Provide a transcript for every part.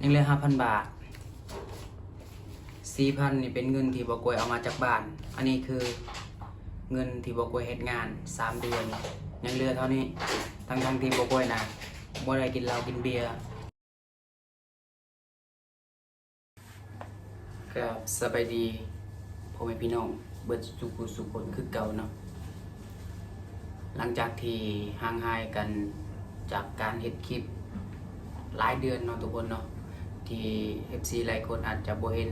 ຍັງເຫຼືອຫ້າພັນບາດ. ສີ່ພັນນີ້ເປັນເງິນທີ່ບໍ່ກວຍເອົາມາຈາກບ້ານ. ອັນນີ້ຄືເງິນທີ່ບໍ່ກວຍເຮັດງານສາມເດືອນ ຍັງເຫຼືອເທົ່ານີ້ ທັງໆທີ່ບໍ່ກວຍນະບໍ່ໄດ້ກິນເຫຼົ້າກິນເບຍ. ກະສະບາຍດີພໍ່ແມ່ພີ່ນ້ອງເບິດສູ່ຜູ້ສູ່ຄົນຄືເກົ່າເນາະ. ຫຼັງຈາກທີ່ຫ່າງຫາຍກັນຈາກການເຮັດຄລິບຫຼາຍເດືອນເນາະທຸກຄົນເນາະ ທີ່ເອັຟຊີຫຼາຍຄົນອາດຈະບໍ່ເຫັນ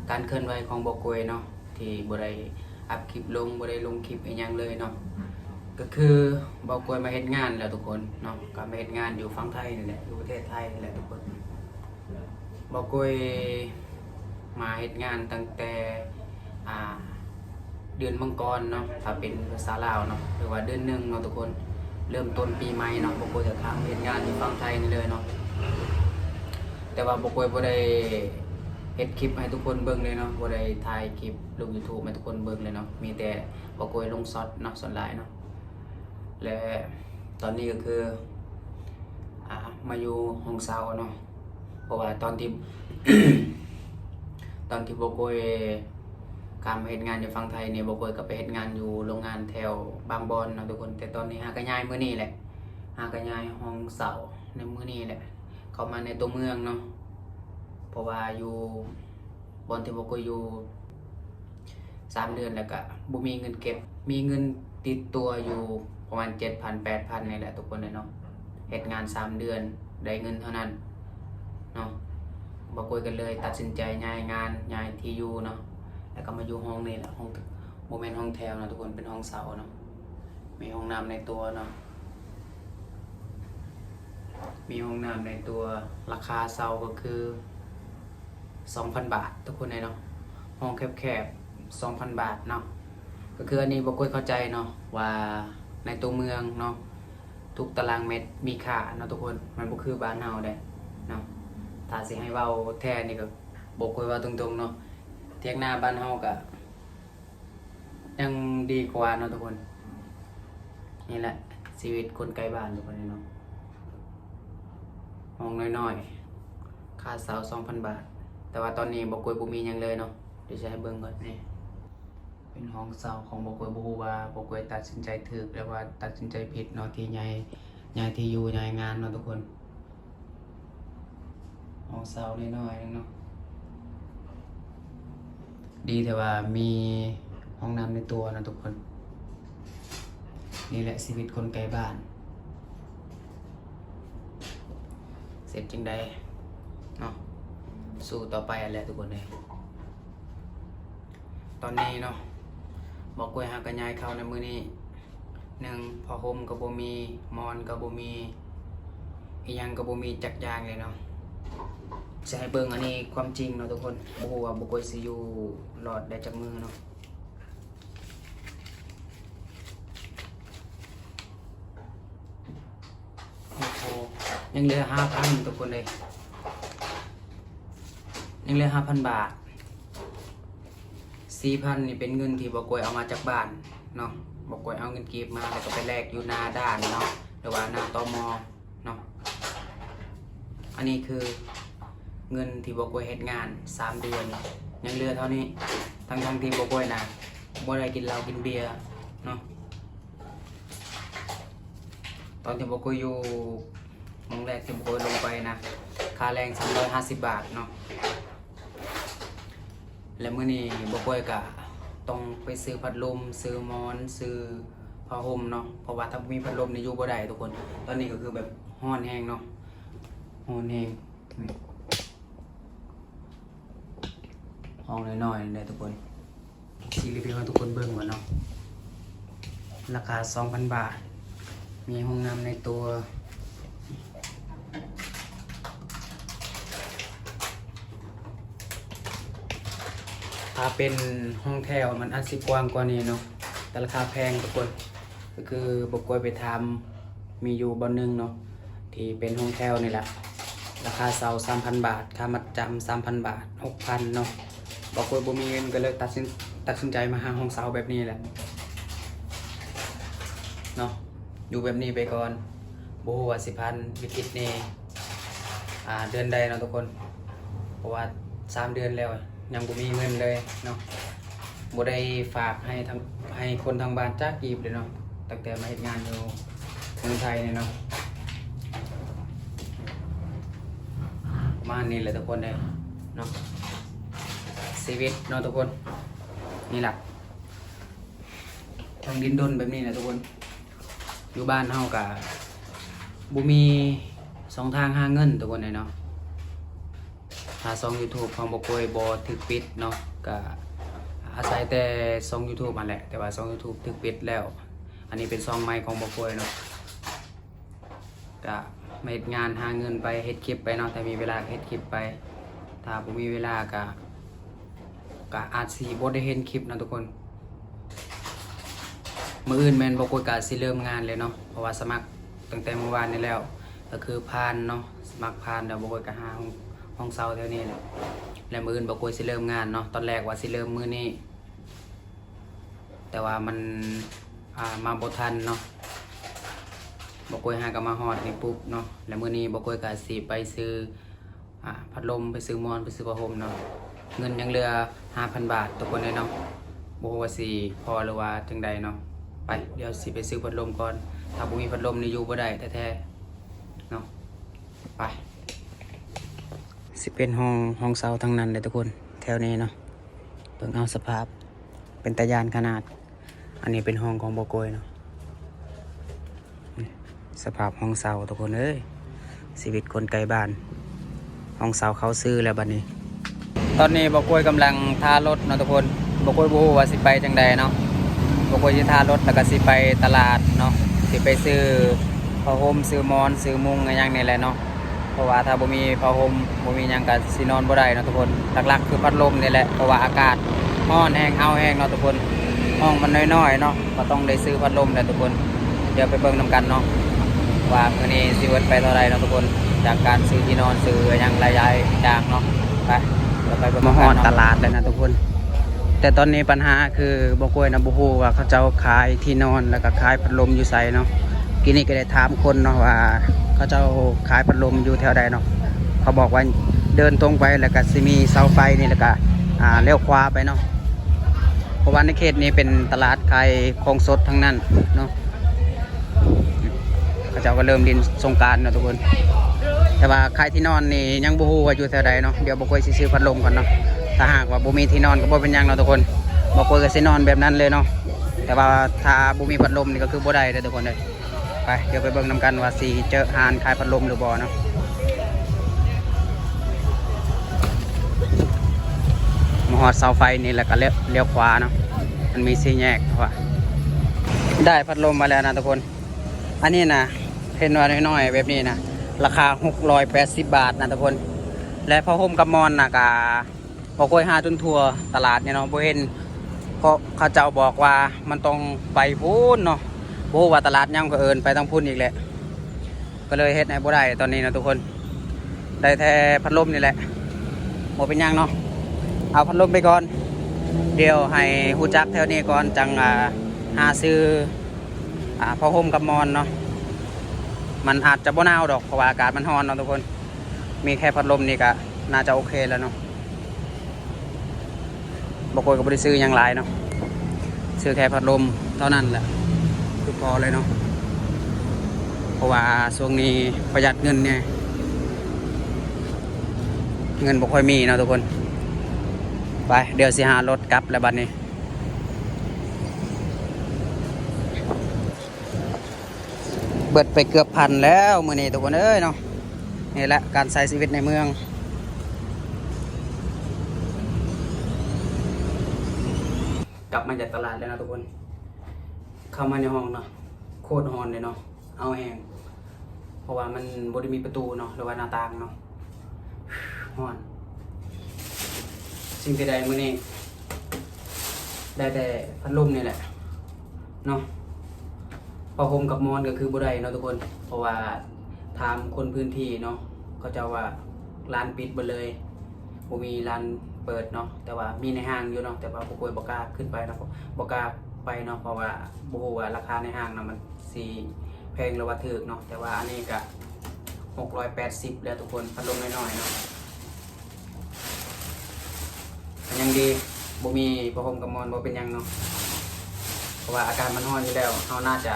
ການເຄື່ອນໄຫວຂອງບໍ່ກວຍເນາະ ທີ່ບໍ່ໄດ້ອັບຄລິບລົງ ບໍ່ໄດ້ລົງຄລິບອີ່ຫຍັງເລີຍເນາະ. ກະຄືບໍ່ກວຍມາເຮັດງານແຫຼະທຸກຄົນເນາະ ກະມາເຮັດງານຢູ່ຝັ່ງໄທນີ້ແຫຼະ ຢູ່ປະເທດໄທນີ້ແຫຼະທຸກຄົນ. ບໍ່ກວຍມາເຮັດງານຕັ້ງແຕ່ ອ່າ ເດືອນມັງກອນເນາະ ຖ້າເປັນພາສາລາວເນາະ ຫຼືວ່າເດືອນໜຶ່ງເນາະທຸກຄົນ ເລີ່ມຕົ້ນປີໃໝ່ເນາະ. ບໍ່ກວຍກະຂ້າມເຮັດງານຢູ່ຝັ່ງໄທນີ້ເລີຍເນາະ ແຕ່ວ່າບໍ່ກວຍບໍ່ໄດ້ເຮັດຄລິບໃຫ້ທຸກຄົນເບິ່ງເລີຍເນາະ ບໍ່ໄດ້ຖ່າຍຄລິບລົງຢູທູບໃຫ້ທຸກຄົນເບິ່ງເລີຍເນາະ ມີແຕ່ບໍ່ກວຍລົງຊັອດເນາະ ສ່ວນຫຼາຍເນາະ. ແລະຕອນນີ້ກະຄື ອ່າ ມາຢູ່ຫ້ອງເຊົ່າເນາະ ເພາະວ່າຕອນທີ່ ຕອນທີ່ບໍ່ກວຍຂ້າມມາເຮັດງານຢູ່ຝັ່ງໄທນີ້ ບໍ່ກວຍກະໄປເຮັດງານຢູ່ໂຮງງານແຖວບາງບອນເນາະທຸກຄົນ ແຕ່ຕອນນີ້ຫາກະຍ້າຍມື້ນີ້ແຫຼະ ຫາກະຍ້າຍຫ້ອງເຊົ່າໃນມື້ນີ້ແຫຼະ ເຂົ້າມາໃນຕົວເມືອງເນາະ ເພາະວ່າຢູ່ບ່ອນທີ່ບໍ່ກວຍຢູ່ ສາມເດືອນແລ້ວກະບໍ່ມີເງິນເກັບ ມີເງິນຕິດຕົວຢູ່ປະມານເຈັດພັນແປດພັນນີ້ແຫຼະທຸກຄົນເອີຍເນາະ. ເຮັດງານສາມເດືອນໄດ້ເງິນເທົ່ານັ້ນເນາະ ບໍ່ກວຍກະເລີຍຕັດສິນໃຈຍ້າຍງານ ຍ້າຍທີ່ຢູ່ເນາະ ແລ້ວກະມາຢູ່ຫ້ອງນີ້ແຫຼະ ຫ້ອງ ບໍ່ແມ່ນຫ້ອງແຖວເນາະທຸກຄົນ ເປັນຫ້ອງເຊົ່າເນາະ ມີຫ້ອງນ້ຳໃນຕົວເນາະ ມີຫ້ອງນ້ຳໃນຕົວ. ລາຄາເຊົ່າກະຄື ສອງພັນບາດທຸກຄົນເອີຍເນາະ ຫ້ອງແຄບໆ ສອງພັນບາດເນາະ. ກະຄືອັນນີ້ບໍ່ກວຍເຂົ້າໃຈເນາະ ວ່າໃນຕົວເມືອງເນາະ ທຸກຕາລາງແມັດມີຄ່າເນາະທຸກຄົນ ມັນບໍ່ຄືບ້ານເຮົາເດ້ເນາະ. ຖ້າຊິໃຫ້ເວົ້າແທ້ນີ້ກະບໍ່ກວຍເວົ້າຕົງໆເນາະ ຖຽງນາບ້ານເຮົາກະ ຍັງດີກວ່າເນາະທຸກຄົນ. ນີ້ແຫຼະຊີວິດຄົນໄກບ້ານທຸກຄົນເນາະ ຫ້ອງນ້ອຍໆ ຄ່າເຊົ່າສອງພັນບາດ ແຕ່ວ່າຕອນນີ້ບໍ່ກວຍບໍ່ມີຫຍັງເລີຍເນາະ. ດຽວຈະໃຫ້ເບິ່ງກ່ອນ ນີ້ເປັນຫ້ອງເຊົ່າຂອງບໍ່ກວຍ ບໍ່ຮູ້ວ່າບໍ່ກວຍຕັດສິນໃຈຖືກ ຫຼືວ່າຕັດສິນໃຈຜິດເນາະ ທີ່ຍ້າຍ ຍ້າຍທີ່ຢູ່ ຍ້າຍງານເນາະທຸກຄົນ. ຫ້ອງເຊົ່ານ້ອຍໆໜຶ່ງເນາະ ດີແຕ່ວ່າມີຫ້ອງນ້ຳໃນຕົວເນາະທຸກຄົນ. ນີ້ແຫຼະຊີວິດຄົນໄກບ້ານ ເຮັດຈັ່ງໃດເນາະ ສູ້ຕໍ່ໄປຫັ້ນແຫຼະທຸກຄົນເອີຍ. ຕອນນີ້ເນາະ ບໍ່ກວຍຫາກະຍ້າຍເຂົ້າໃນມື້ນີ້ ໜຶ່ງ ຜ້າຫົ່ມກະບໍ່ມີ ໝອນກະບໍ່ມີ ອີ່ຫຍັງກະບໍ່ມີຈັກຢ່າງເລີຍເນາະ. ຊິໃຫ້ເບິ່ງອັນນີ້ຄວາມຈິງເນາະທຸກຄົນ ບໍ່ຮູ້ວ່າບໍ່ກວຍຊິຢູ່ລອດໄດ້ຈັກມື້ເນາະ. ໂອ້ໂຫ ຍັງເຫຼືອຫ້າພັນທຸກຄົນເອີຍ ຍັງເຫຼືອຫ້າພັນບາດ. ສີ່ພັນນີ້ເປັນເງິນທີ່ບໍ່ກວຍເອົາມາຈາກບ້ານເນາະ ບໍ່ກວຍເອົາເງິນກີບມາ ແລ້ວກະໄປແລກຢູ່ໜ້າດ່ານເນາະ ຫຼືວ່າໜ້າ ຕມ ເນາະ. ອັນນີ້ຄືເງິນທີ່ບໍ່ກວຍເຮັດງານສາມເດືອນ ຍັງເຫຼືອເທົ່ານີ້ ທັງໆທີ່ບໍ່ກວຍນະບໍ່ໄດ້ກິນເຫຼົ້າກິນເບຍເນາະ. ຕອນທີ່ບໍ່ກວຍຢູ່ ມື້ແລກທີ່ບໍ່ກວຍລົງໄປນະ ຄ່າແຮງສາມຮ້ອຍຫ້າສິບບາດເນາະ ແລະມື້ນີ້ບໍ່ກວຍກະຕ້ອງໄປຊື້ພັດລົມ ຊື້ໝອນ ຊື້ຜ້າຫົ່ມເນາະ ເພາະວ່າຖ້າບໍ່ມີພັດລົມນີ້ຢູ່ບໍ່ໄດ້ທຸກຄົນ. ຕອນນີ້ກະຄືແບບຮ້ອນແຮງເນາະ ຮ້ອນແຮງ. ຫ້ອງນ້ອຍໆນີ້ແຫຼະທຸກຄົນ ຊິຣີວິວໃຫ້ທຸກຄົນເບິ່ງກ່ອນເນາະ. ລາຄາສອງພັນບາດ ມີຫ້ອງນ້ຳໃນຕົວ. ຖ້າເປັນຫ້ອງແຖວມັນອາດຊິກວ້າງກວ່ານີ້ເນາະ ແຕ່ລາຄາແພງທຸກຄົນ. ກະຄືບໍ່ກວຍໄປຖາມ ມີຢູ່ບ່ອນໜຶ່ງເນາະ ທີ່ເປັນຫ້ອງແຖວນີ້ແຫຼະ ລາຄາເຊົ່າສາມພັນບາດ ຄ່າມັດຈຳສາມພັນບາດ ຫົກພັນເນາະ. ບໍ່ກວຍບໍ່ມີເງິນກະເລີຍຕັດສິນ ຕັດສິນໃຈມາຫາຫ້ອງເຊົ່າແບບນີ້ແຫຼະເນາະ ຢູ່ແບບນີ້ໄປກ່ອນ ບໍ່ຮູ້ວ່າຊິຜ່ານວິກິດນີ້ ອ່າ ເດືອນໃດເນາະທຸກຄົນ ເພາະວ່າສາມເດືອນແລ້ວ ຍັງບໍ່ມີເງິນເລີຍເນາະ ບໍ່ໄດ້ຝາກໃຫ້ທາງ ໃຫ້ຄົນທາງບ້ານຈັກກີບເລີຍເນາະ ຕັ້ງແຕ່ມາເຮັດງານຢູ່ເມືອງໄທນີ້ເນາະ. ປະມານນີ້ແຫຼະທຸກຄົນເດີເນາະ ຊີວິດເນາະທຸກຄົນ ນີ້ລະ ທາງດິນດົນແບບນີ້ນະທຸກຄົນ ຢູ່ບ້ານເຮົາກະບໍ່ມີຊ່ອງທາງຫາເງິນທຸກຄົນເອີຍເນາະ. ຖ້າຊ່ອງ YouTube ຂອງບໍ່ກົຍບໍ່ຖືກປິດເນາະ ກະອາໄສແຕ່ຊ່ອງ YouTube ຫັ້ນແຫຼະ ແຕ່ວ່າຊ່ອງ YouTube ຖືກປິດແລ້ວ ອັນນີ້ເປັນຊ່ອງໃໝ່ຂອງບໍ່ກົຍເນາະ. ກະມາເຮັດງານຫາເງິນໄປ ເຮັດຄລິບໄປເນາະ ຖ້າມີເວລາກະເຮັດຄລິບໄປ ຖ້າບໍ່ມີເວລາກະ ກະອາດຊິບໍ່ໄດ້ເຫັນຄລິບເນາະທຸກຄົນ. ມື້ອື່ນແມ່ນບໍ່ກົຍກະຊິເລີ່ມງານເລີຍເນາະ ເພາະວ່າສະໝັກຕັ້ງແຕ່ມື້ວານນີ້ແລ້ວ ກະຄືຜ່ານເນາະ ສະໝັກຜ່ານແລ້ວ ບໍ່ກົຍກະຫາຫ້ອງ ຫ້ອງເຊົ່າແຖວນີ້ແຫຼະ ແລະມື້ອື່ນບໍ່ກົຍຊິເລີ່ມງານເນາະ. ຕອນແລກວ່າຊິເລີ່ມມື້ນີ້ ແຕ່ວ່າມັນ ອ່າ ມາບໍ່ທັນເນາະ ບໍ່ກົຍຫາກະມາຮອດນີ້ປຸບເນາະ ແລະມື້ນີ້ບໍ່ກົຍກະຊິໄປຊື້ ອ່າ ພັດລົມ ໄປຊື້ໝອນ ໄປຊື້ຜ້າຫົ່ມເນາະ. ເງິນຍັງເຫຼືອຫ້າພັນບາດທຸກຄົນເອີຍເນາະ ບໍ່ຮູ້ວ່າຊິພໍຫຼືວ່າຈັ່ງໃດເນາະ. ໄປ ດຽວຊິໄປຊື້ພັດລົມກ່ອນ ຖ້າບໍ່ມີພັດລົມນີ້ຢູ່ບໍ່ໄດ້ແທ້ໆເນາະ. ໄປ ຊິເປັນຫ້ອງ ຫ້ອງເຊົ່າທັງນັ້ນເລີຍທຸກຄົນ ແຖວນີ້ເນາະ. ເບິ່ງເອົາສະພາບ ເປັນຕາຢ້ານຂະໜາດ. ອັນນີ້ເປັນຫ້ອງຂອງບໍ່ກົຍເນາະ. ສະພາບຫ້ອງເຊົ່າທຸກຄົນເອີຍ ຊີວິດຄົນໄກບ້ານ ຫ້ອງເຊົ່າເຂົ້າຊື່ແລ້ວບັດນີ້. ຕອນນີ້ບໍ່ກົຍກຳລັງຖ້າລົດເນາະທຸກຄົນ ບໍ່ກົຍບໍ່ຮູ້ວ່າຊິໄປຈັ່ງໃດເນາະ. ບໍ່ກົຍຊິຖ້າລົດ ແລ້ວກະຊິໄປຕະຫຼາດເນາະ ຊິໄປຊື້ຜ້າຫົ່ມ ຊື້ໝອນ ຊື້ມຸ້ງອີ່ຫຍັງນີ້ແຫຼະເນາະ. ເພາະວ່າຖ້າບໍ່ມີຜ້າຫົ່ມ ບໍ່ມີຫຍັງກະຊິນອນບໍ່ໄດ້ເນາະທຸກຄົນ. ຫຼັກໆຄືພັດລົມນີ້ແຫຼະ ເພາະວ່າອາກາດຮ້ອນແຮງ ອ້າວແຮງເນາະທຸກຄົນ. ຫ້ອງມັນນ້ອຍໆເນາະ ກະຕ້ອງໄດ້ຊື້ພັດລົມແຫຼະທຸກຄົນ. ດຽວໄປເບິ່ງນຳກັນເນາະ ວ່າມື້ນີ້ຊິເບິດໄປເທົ່າໃດເນາະທຸກຄົນ ຈາກການຊື້ທີ່ນອນ ຊື້ຫຍັງຫຼາຍໆຢ່າງເນາະ. ໄປ ດຽວໄປເບິ່ງນຳກັນເນາະ. ມາຮອດຕະຫຼາດແລ້ວນະທຸກຄົນ. ແຕ່ຕອນນີ້ບັນຫາຄືບໍ່ກົຍນະ ບໍ່ຮູ້ວ່າເຂົາເຈົ້າຂາຍທີ່ນອນ ແລ້ວກະຂາຍພັດລົມຢູ່ໃສເນາະ. ກີ້ນີ້ກະໄດ້ຖາມຄົນເນາະວ່າເຂົາເຈົ້າຂາຍພັດລົມຢູ່ແຖວໃດເນາະ. ເຂົາບອກວ່າເດີນຕົງໄປ ແລ້ວກະຊິມີເສົາໄຟນີ້ ແລ້ວກະ ອ່າ ລ້ຽວຂວາໄປເນາະ. ເພາະວ່າໃນເຂດນີ້ເປັນຕະຫຼາດຂາຍຂອງສົດທັງນັ້ນເນາະ. ເຂົາເຈົ້າກະເລີ່ມຫຼິ້ນສົງການເນາະທຸກຄົນ. ແຕ່ວ່າຂາຍທີ່ນອນນີ້ຍັງບໍ່ຮູ້ວ່າຢູ່ແຖວໃດເນາະ. ດຽວບໍ່ກົຍຊິຊື້ພັດລົມກ່ອນເນາະ. ຖ້າຫາກວ່າບໍ່ມີທີ່ນອນກະບໍ່ເປັນຫຍັງເນາະທຸກຄົນ. ບໍ່ກົຍກະຊິນອນແບບນັ້ນເລີຍເນາະ. ແຕ່ວ່າຖ້າບໍ່ມີພັດລົມນີ້ກະຄືບໍ່ໄດ້ເດີທຸກຄົນເດີ. ໄປ ດຽວໄປເບິ່ງນຳກັນວ່າຊິເຈີຮ້ານຂາຍພັດລົມຫຼືບໍ່ເນາະ. ມາຮອດເສົາໄຟນີ້ແລ້ວກະລ້ຽວ ລ້ຽວຂວາເນາະ. ມັນມີສີ່ແຍກ ເພາະວ່າໄດ້ພັດລົມມາແລ້ວນະທຸກຄົນ. ອັນນີ້ນະ ເຫັນວ່ານ້ອຍໆແບບນີ້ນະ ລາຄາຫົກຮ້ອຍແປດສິບບາດນະທຸກຄົນ. ແລະຜ້າຫົ່ມກັບໝອນນະກະ ບໍ່ກົຍຫາຈົນທົ່ວຕະຫຼາດນີ້ເນາະ ບໍ່ເຫັນ ເພາະເຂົາເຈົ້າບອກວ່າມັນຕ້ອງໄປພຸ້ນເນາະ. ບໍ່ຮູ້ວ່າຕະຫຼາດຫຍັງ ກະເອີ້ນໄປທາງພຸ້ນອີກແຫຼະ ກະເລີຍເຮັດໃຫ້ບໍ່ໄດ້ຕອນນີ້ເນາະທຸກຄົນ. ໄດ້ແຕ່ພັດລົມນີ້ແຫຼະ ບໍ່ເປັນຫຍັງເນາະ. ເອົາພັດລົມໄປກ່ອນ ດຽວໃຫ້ຮູ້ຈັກແຖວນີ້ກ່ອນ ຈັ່ງ ອ່າ ຫາຊື້ ອ່າ ຜ້າຫົ່ມກັບໝອນເນາະ. ມັນອາດຈະບໍ່ໜາວດອກ ເພາະວ່າອາກາດມັນຮ້ອນເນາະທຸກຄົນ. ມີແຄ່ພັດລົມນີ້ກະໜ້າຈະໂອເຄແລ້ວເນາະ. ບໍ່ກົຍກະບໍ່ໄດ້ຊື້ຫຍັງຫຼາຍເນາະ ຊື້ແຄ່ພັດລົມເທົ່ານັ້ນແຫຼະ ຄືພໍເລີຍເນາະ. ເພາະວ່າຊ່ວງນີ້ປະຢັດເງິນແດ່ ເງິນບໍ່ຄ່ອຍມີເນາະທຸກຄົນ. ໄປ ດຽວຊິຫາລົດກັບແລ້ວບັດນີ້. ເບິດໄປເກືອບພັນແລ້ວມື້ນີ້ທຸກຄົນເອີຍເນາະ. ນີ້ແຫຼະການໃຊ້ຊີວິດໃນເມືອງ. ກັບມາຈາກຕະຫຼາດແລ້ວເນາະທຸກຄົນ ເຂົ້າມາໃນຫ້ອງເນາະ ໂຄດຮ້ອນເລີຍເນາະ ອ້າວແຮງ ເພາະວ່າມັນບໍ່ໄດ້ມີປະຕູເນາະ ຫຼືວ່າໜ້າຕ່າງເນາະ. ຮ້ອນ. ສິ່ງທີ່ໄດ້ມື້ນີ້ ໄດ້ແຕ່ພັດລົມນີ້ແຫຼະເນາະ. ຜ້າຫົ່ມກັບໝອນກະຄືບໍ່ໄດ້ເນາະທຸກຄົນ ເພາະວ່າຖາມຄົນພື້ນທີ່ເນາະ ເຂົາເຈົ້າວ່າຮ້ານປິດເບິດເລີຍ ບໍ່ມີຮ້ານເປີດເນາະ. ແຕ່ວ່າມີໃນຫ້າງຢູ່ເນາະ ແຕ່ວ່າບໍ່ກົຍບໍ່ກ້າຂຶ້ນໄປເນາະ ບໍ່ກ້າໄປເນາະ ເພາະວ່າບໍ່ຮູ້ວ່າລາຄາໃນຫ້າງນະ ມັນຊິແພງຫຼືວ່າຖືກເນາະ. ແຕ່ວ່າອັນນີ້ກະ ຫົກຮ້ອຍແປດສິບແລ້ວທຸກຄົນ ພັດລົມນ້ອຍໆເນາະ ກໍຍັງດີ ບໍ່ມີຜ້າຫົ່ມກັບໝອນ ບໍ່ເປັນຫຍັງເນາະ ເພາະວ່າອາກາດມັນຮ້ອນຢູ່ແລ້ວ ເຮົາໜ້າຈະ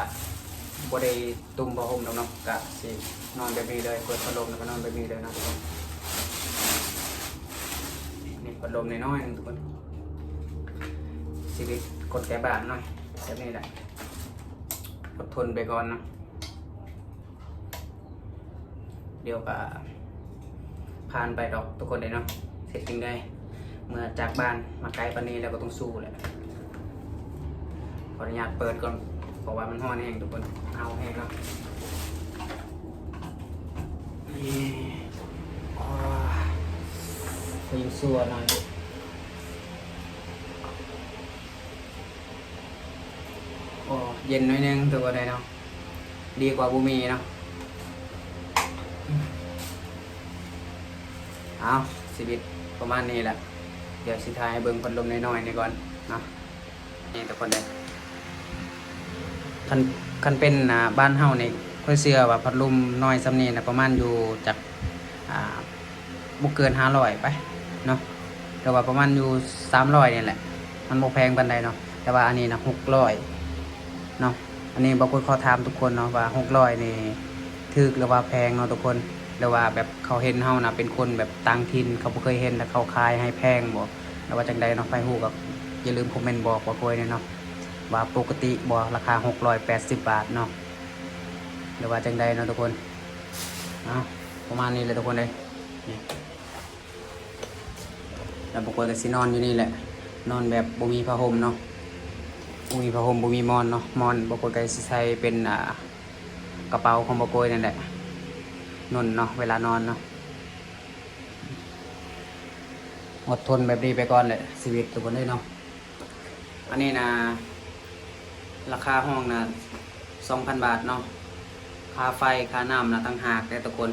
ບໍ່ໄດ້ ຕຸ້ມຜ້າຫົ່ມດອກເນາະ ກະຊິນອນແບບນີ້ເລີຍ ເປີດພັດລົມແລ້ວກໍນອນແບບນີ້ເລີຍເນາະທຸກຄົນ. ນີ້ພັດລົມນ້ອຍໆໜຶ່ງທຸກຄົນ ຊີວິດຄົນໄກບ້ານເນາະ ແບບນີ້ແຫຼະ ອົດທົນໄປກ່ອນເນາະ ດຽວກະຜ່ານໄປດອກທຸກຄົນເດ້ເນາະ ເຮັດຈັ່ງໃດ ເມື່ອຈາກບ້ານມາໄກປານນີ້ແລ້ວກໍຕ້ອງສູ້ແຫຼະ. ຂໍອະນຸຍາດເປີດກ່ອນ ເພາະວ່າມັນຮ້ອນແຮງທຸກຄົນ ເອົາແຮງເນາະ ນີ້ ໂອ້ຍ ພໍຢູ່ຊົ່ວໜ້ອຍ ໂອ້ ເຢັນໜ້ອຍໜຶ່ງ ຖືວ່າໄດ້ເນາະ ດີກວ່າບໍ່ມີເນາະ. ເອົາ ຊີວິດປະມານນີ້ແຫຼະ ດຽວຊິຖ່າຍໃຫ້ເບິ່ງພັດລົມນ້ອຍໆນີ້ກ່ອນເນາະ ນີ້ທຸກຄົນເດີ ຄັນ ຄັນເປັນ ອ່າ ບ້ານເຮົານີ້ ຂ້ອຍເຊື່ອວ່າພັດລົມນ້ອຍສ່ຳນີ້ນະ ປະມານຢູ່ຈັກ ອ່າ ບໍ່ເກີນຫ້າຮ້ອຍໄປເນາະ ຫຼືວ່າປະມານຢູ່ສາມຮ້ອຍນີ້ແຫຼະ ມັນບໍ່ແພງປານໃດເນາະ ແຕ່ວ່າອັນນີ້ນະຫົກຮ້ອຍເນາະ. ອັນນີ້ບ່າວໂກຍຂໍຖາມທຸກຄົນເນາະວ່າຫົກຮ້ອຍນີ້ຖືກ ຫຼືວ່າແພງເນາະທຸກຄົນ ຫຼືວ່າແບບເຂົາເຫັນເຮົານະເປັນຄົນແບບຕ່າງຖິ່ນ ເຂົາບໍ່ເຄີຍເຫັນ ແລ້ວເຂົາຂາຍໃຫ້ແພງບໍ່ ຫຼືວ່າຈັ່ງໃດເນາະ ໃຜຮູ້ກໍຢ່າລືມຄອມເມັນບອກບ່າວໂກຍແດ່ເນາະ ວ່າປົກກະຕິບໍ່ ລາຄາຫົກຮ້ອຍແປດສິບບາດເນາະ ຫຼືວ່າຈັ່ງໃດເນາະທຸກຄົນ. ເອົາ ປະມານນີ້ແຫຼະທຸກຄົນເອີຍ ນີ້ ແລ້ວບ່າວໂກຍກໍຊິນອນຢູ່ນີ້ແຫຼະ ນອນແບບບໍ່ມີຜ້າຫົ່ມເນາະ ບໍ່ມີຜ້າຫົ່ມ ບໍ່ມີໝອນເນາະ ໝອນບ່າວໂກຍກໍຊິໃສ່ເປັນ ອ່າ ກະເປົາຂອງບ່າວໂກຍນັ້ນແຫຼະ ໜູນເນາະ ເວລານອນເນາະ ອົດທົນແບບນີ້ໄປກ່ອນແຫຼະ ຊີວິດທຸກຄົນເອີຍເນາະ. ອັນນີ້ນະ ລາຄາຫ້ອງນະສອງພັນບາດເນາະ ຄ່າໄຟຄ່ານ້ຳນະຕ່າງຫາກເດີທຸກຄົນ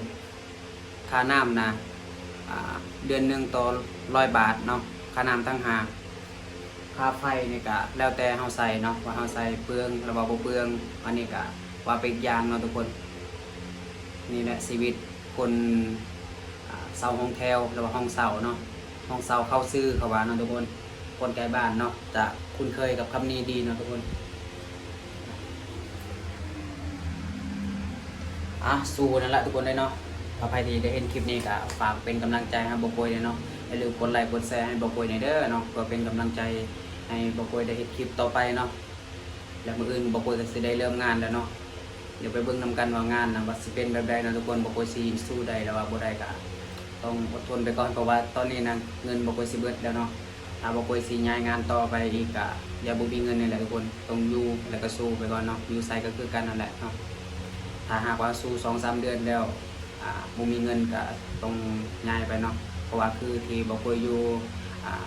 ຄ່ານ້ຳນະ ອ່າ ເດືອນໜຶ່ງຕໍ່ຮ້ອຍບາດເນາະ ຄ່ານ້ຳຕ່າງຫາກ ຄ່າໄຟນີ້ກະແລ້ວແຕ່ເຮົາໃຊ້ເນາະ ວ່າເຮົາໃຊ້ເປືອງ ຫຼືວ່າບໍ່ເປືອງ ອັນນີ້ກະວ່າໄປອີກຢ່າງເນາະທຸກຄົນ. ນີ້ແຫຼະຊີວິດຄົນ ອ່າ ເຊົ່າຫ້ອງແຖວ ຫຼືວ່າຫ້ອງເຊົ່າເນາະ ຫ້ອງເຊົ່າເຂົ້າຊື່ ເຂົາວ່າເນາະທຸກຄົນ. ຄົນໃກ້ບ້ານເນາະ ຈະຄຸ້ນເຄີຍກັບຄຳນີ້ດີເນາະທຸກຄົນ. ອ່ະ ສູ້ນັ້ນລະທຸກຄົນເອີຍເນາະ. ຖ້າໃຜທີ່ໄດ້ເຫັນຄລິບນີ້ກໍຝາກເປັນກຳລັງໃຈໃຫ້ບ່າວໂກຍແດ່ເນາະ. ຢ່າລືມກົດໄລກົດແຊໃຫ້ບ່າວໂກຍແດ່ເດີເນາະ ເພື່ອເປັນກຳລັງໃຈໃຫ້ບ່າວໂກຍໄດ້ເຮັດຄລິບຕໍ່ໄປເນາະ. ແລ້ວມື້ອື່ນບ່າວໂກຍກໍຊິໄດ້ເລີ່ມງານແລ້ວເນາະ. ດຽວໄປເບິ່ງນຳກັນວ່າງານນະວ່າຊິເປັນແບບໃດເນາະທຸກຄົນ. ບ່າວໂກຍຊິສູ້ໄດ້ ຫຼືວ່າບໍ່ໄດ້ກໍຕ້ອງອົດທົນໄປກ່ອນ ເພາະວ່າຕອນນີ້ນະເງິນບ່າວໂກຍຊິເບິດແລ້ວເນາະ. ຖ້າບ່າວໂກຍຊິຍ້າຍງານຕໍ່ໄປອີກກະຢ່າບໍ່ມີເງິນນີ້ແຫຼະທຸກຄົນ. ຕ້ອງຢູ່ແລ້ວກໍສູ້ໄປກ່ອນເນາະ. ຢູ່ໃສກໍຄືກັນນັ້ນແຫຼະເນາະ. ຖ້າຫາກວ່າສູ້ສອງສາມເດືອນແລ້ວ ອ່າ ບໍ່ມີເງິນກະຕ້ອງຍ້າຍໄປເນາະ. ເພາະວ່າຄືທີ່ບ່າວໂກຍຢູ່ ອ່າ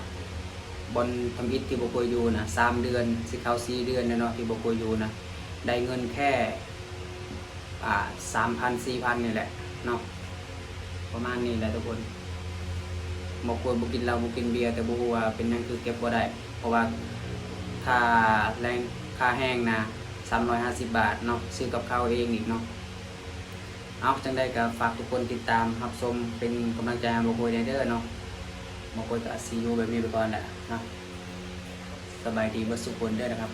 ບ່ອນທຳອິດທີ່ບ່າວໂກຍຢູ່ນະ ສາມເດືອນ ຊິເຂົ້າສີ່ເດືອນແລ້ວເນາະ ທີ່ບ່າວໂກຍຢູ່ນະ ໄດ້ເງິນແຄ່ ອ່າ ສາມພັນ ສີ່ພັນນີ້ແຫຼະເນາະ ປະມານນີ້ແຫຼະທຸກຄົນ. ບ່າວໂກຍບໍ່ກິນເຫຼົ້າບໍ່ກິນເບຍ ແຕ່ບໍ່ຮູ້ວ່າເປັນຫຍັງຄືເກັບບໍ່ໄດ້ ເພາະວ່າຄ່າແຮງ ຄ່າແຮງນະ ສາມຮ້ອຍຫ້າສິບບາດເນາະ ຊື້ກັບເຂົ້າເອງອີກເນາະ. ເອົາ ຈັ່ງໃດກໍຝາກທຸກຄົນຕິດຕາມຮັບຊົມເປັນກຳລັງໃຈໃຫ້ບ່າວໂກຍແດ່ເດີເນາະ. ບ່າວໂກຍກໍຊິຢູ່ແບບນີ້ໄປກ່ອນແຫຼະເນາະ. ສະບາຍດີເບິດສູ່ຄົນເດີນະຄັບ.